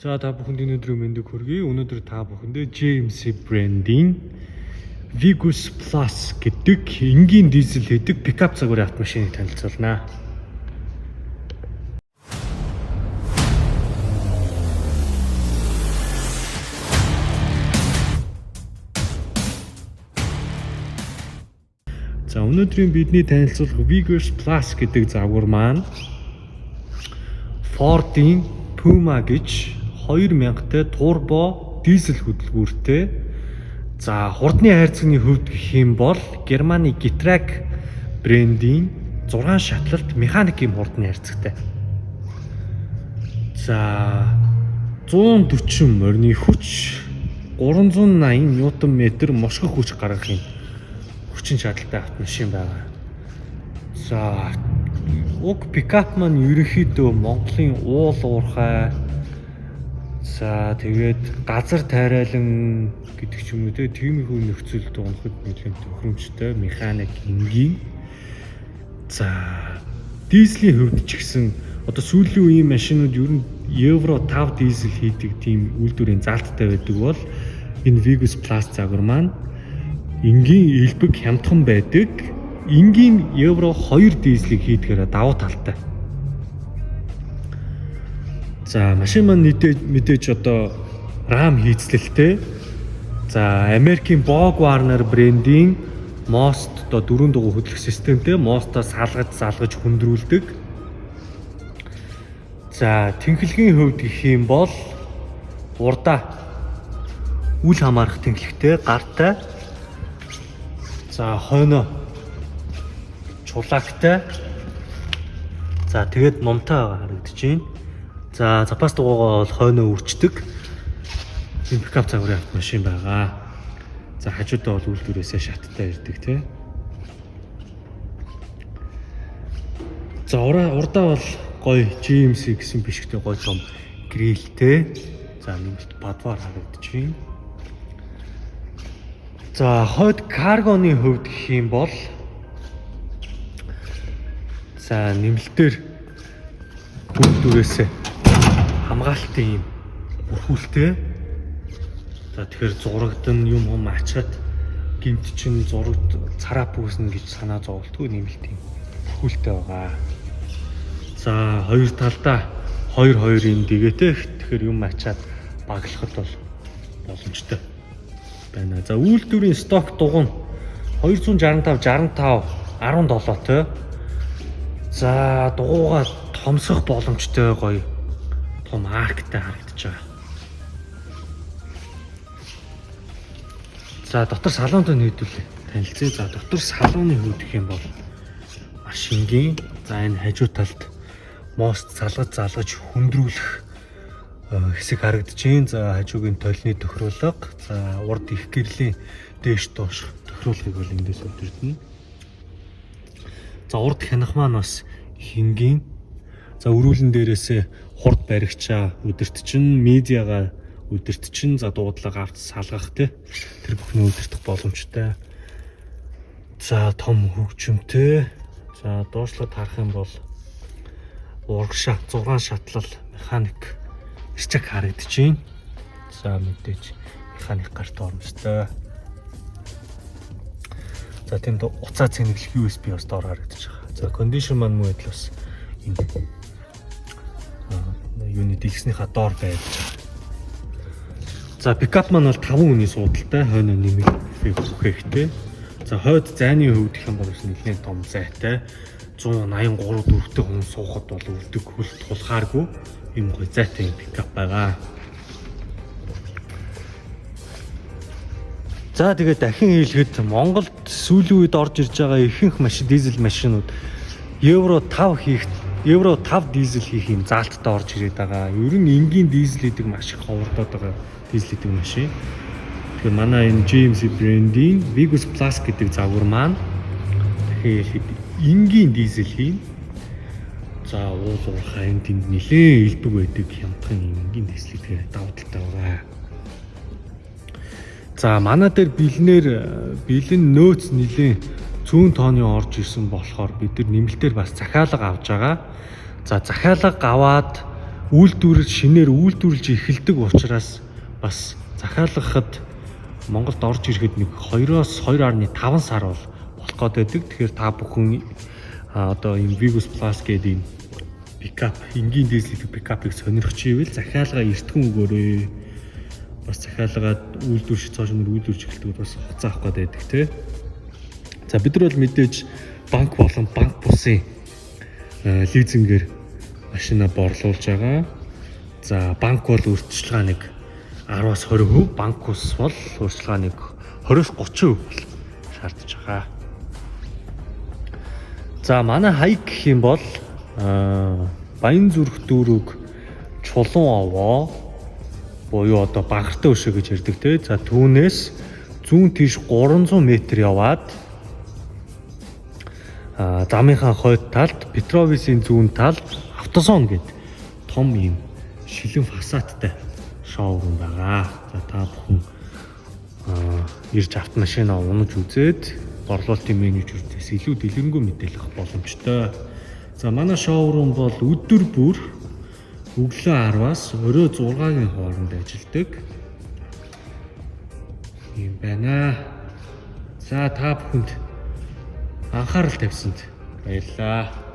За, та бүхэнд өнөөдрийн мэндийг хүргэе. Өнөөдөр та бүхэндээ GMC брендийн Vigus Plus гэдэг энгийн дизель хийдэг пикап загварын автомашиныг танилцуулна. За, өнөөдрийн бидний танилцуулах Vigus Plus гэдэг загвар маань Ford-ийн Puma гэж 2000-тай турбо дизель хөдөлгүүртэй. За, хурдны хайрцагны хувьд гэх юм бол Германы Getrag брендийн 6 шатлалт механик юм хурдны хайрцагтай. За, 140 морины хүч, 380 ньютон метр мушгах хүч гаргах юм хүчин чадалтай автомашин байгаа. За, уг пикап маань ерөнхийдөө Монголын уул уурхай, за, тэгээд газар тайрайлан гэдэг ч юм уу, те, тиймэрхүү нөхцөлд унахад нэлээд тохиромжтой механик энгийн. За, дизелийн хувьд ч гэсэн одоо сүүлийн үеийн машинууд ер нь Евро 5 дизель хийдэг тийм үйлдвэрийн заалттай байдаг бол энэ Vigus Plus загвар маань энгийн элбэг хямдхан байдаг. Энгийн Евро 2 дизелийг хийдгээрээ давуу талтай. За, машин маань мэдээж одоо рам хийцлэлтэй. За, Америкийн BorgWarner брендийн мост, одоо дөрвөн дугуй хөдлөх системтэй мостоо салгаж залгаж хүндрүүлдэг. За, тэнхлэгийн хувьд гэх юм бол урдаа үл хамаарах тэнхлэгтэй гартай. За, хойноо чулаагтай. За, тэгээд нумтай байгаа харагдаж байна. За, запас дугуйгаа бол хойноо үрчдэг. Энэ пикап загварын автомашин байгаа. За, хажуудаа бол үйлдвэрээсээ шаттай ирдэг, тий. За, урдаа бол гоё GMC гэсэн бишгтэй гоё том грилтэй. За, нэмэлт бадвар харагдаж байна. За, хойд каргоны хувьд гэх юм бол, за, нэмэлтээр үйлдвэрээсээ хамгаалтын юм бүрхүүлтэй. За, тэгэхээр зурагдан юм хум ачаад гинт чин зурагд цараа пүүснэ гэж санаа зовлтгүй нэмэлт юм бүрхүүлтэй байгаа. За, хоёр талдаа хоёр хоёр юм дэгээтэй. Тэгэхээр юм ачаад баглахад бол боломжтой байна. За, үйлдвэрийн сток дугуй нь 265 65 17-той. За, дугуйгаа томсох боломжтой гоё том арктай харагдаж байгаа. За, дотор салонтой нийлүүлээ. Танилцъя. За, дотор салоны хувьд гэх юм бол маш энгийн. За, энэ хажуу талд мост салгаж залгаж хүндрүүлэх хэсэг харагдаж байна. За, хажуугийн толны тохируулга, за, урд их гэрлийн дээш доош тохируулгыг бол эндээс өдөрдөнө. За, урд хянах маань бас их энгийн. За, өрүүлэн дээрээсээ хурд баригчаа өдөрт чинь, медиагаа өдөрт чинь, за, дуудлага авч салгах, те, тэр бүхний өдөртөх боломжтой. За, том хөгжимтэй. За, доошлоод харах юм бол урагшаа 6 шатлал механик рычаг харагдаж байна. За, мэдээж механик гарт оромжтой. За, тэнд уцаа цэнэглэх USB бас доор харагдаж байгаа. За, кондишн маань мөн адил бас энэ юуны дэлгэснийхаа доор байж байгаа. За, пикап маань бол 5 хүний суудалтай, хойноо нэмэх бүхэхтэй. За, хойд зайны хувьд гэх юм бол бас нэлээд том зайтай. 183 дөрвтэй хүн суухад бол өвдөг хөл тулхааргүй юм гоё зайтай юм пикап байгаа. За, тэгээд дахин хэлэхэд Монголд сүүлийн үед орж ирж байгаа ихэнх машин дизель машинууд Евро 5 хийх, Евро 5 дизель хийх юм заалттай орж ирээд байгаа. Ер нь энгийн дизель хийдэг маш их ховордоод байгаа дизель хийдэг машин. Тэгэхээр манай энэ GMC брендийн Vigus Plus гэдэг загвар маань дахин хэлэхэд энгийн дизель хийн. За, уул уурхай энэ тэнд нэлээд элбэг байдаг хямдхан энгийн дизель хийдэг давуу талтай байгаа. За, манай дээр бэлнээр бэлэн нөөц нэлээд цөөн тооны орж ирсэн болохоор бид нар нэмэлтээр бас захиалга авч байгаа. За, захиалга аваад Үйлдвэрлэл шинээр үйлдвэрлэж эхэлдэг учраас бас захиалгахад, Монголд орж ирэхэд нэг 2-оос 2.5 сар бол болох гээд байдаг. Тэгэхээр та бүхэн одоо ийм Vigus Plus гэдэг ийм пикап, энгийн дизель пикапыг сонирхож ивэл захиалгаа эртхэн өгөөрэй. Бас захиалгаад үйлдвэрч цоо шинээр үйлдвэрч эхэлдэг бас хугацаа авах гээд байдаг, тий. За, бид нар бол мэдээж банк болон банк бусын лизингээр машина борлуулж байгаа. За, банк бол урьдчилгаа нэг 10-аас 20%, банк бус бол урьдчилгаа нэг 20-оос 30% бол шаардж байгаа. За, манай хаяг гэх юм бол Баянзүрх дүүрэг, Чулуун овоо буюу одоо Банхартай өшөө гэж ярьдаг, те. За, түүнээс зүүн тийш 300 м яваад замынхаа хойд талд, Петровисийн зүүн талд AutoZone гэдэг том ийм шилэн фасадтай showroom байгаа. За, та бүхэн ирж автомашина унаж үзээд борлуулалтын менежерээс илүү дэлгэрэнгүй мэдээлэл авах боломжтой. За, манай showroom бол өдөр бүр өглөө 10-аас орой 6-гийн хооронд ажилладаг. Юм байна. За, та бүхэнд анхаарал тавьсанд баярлалаа.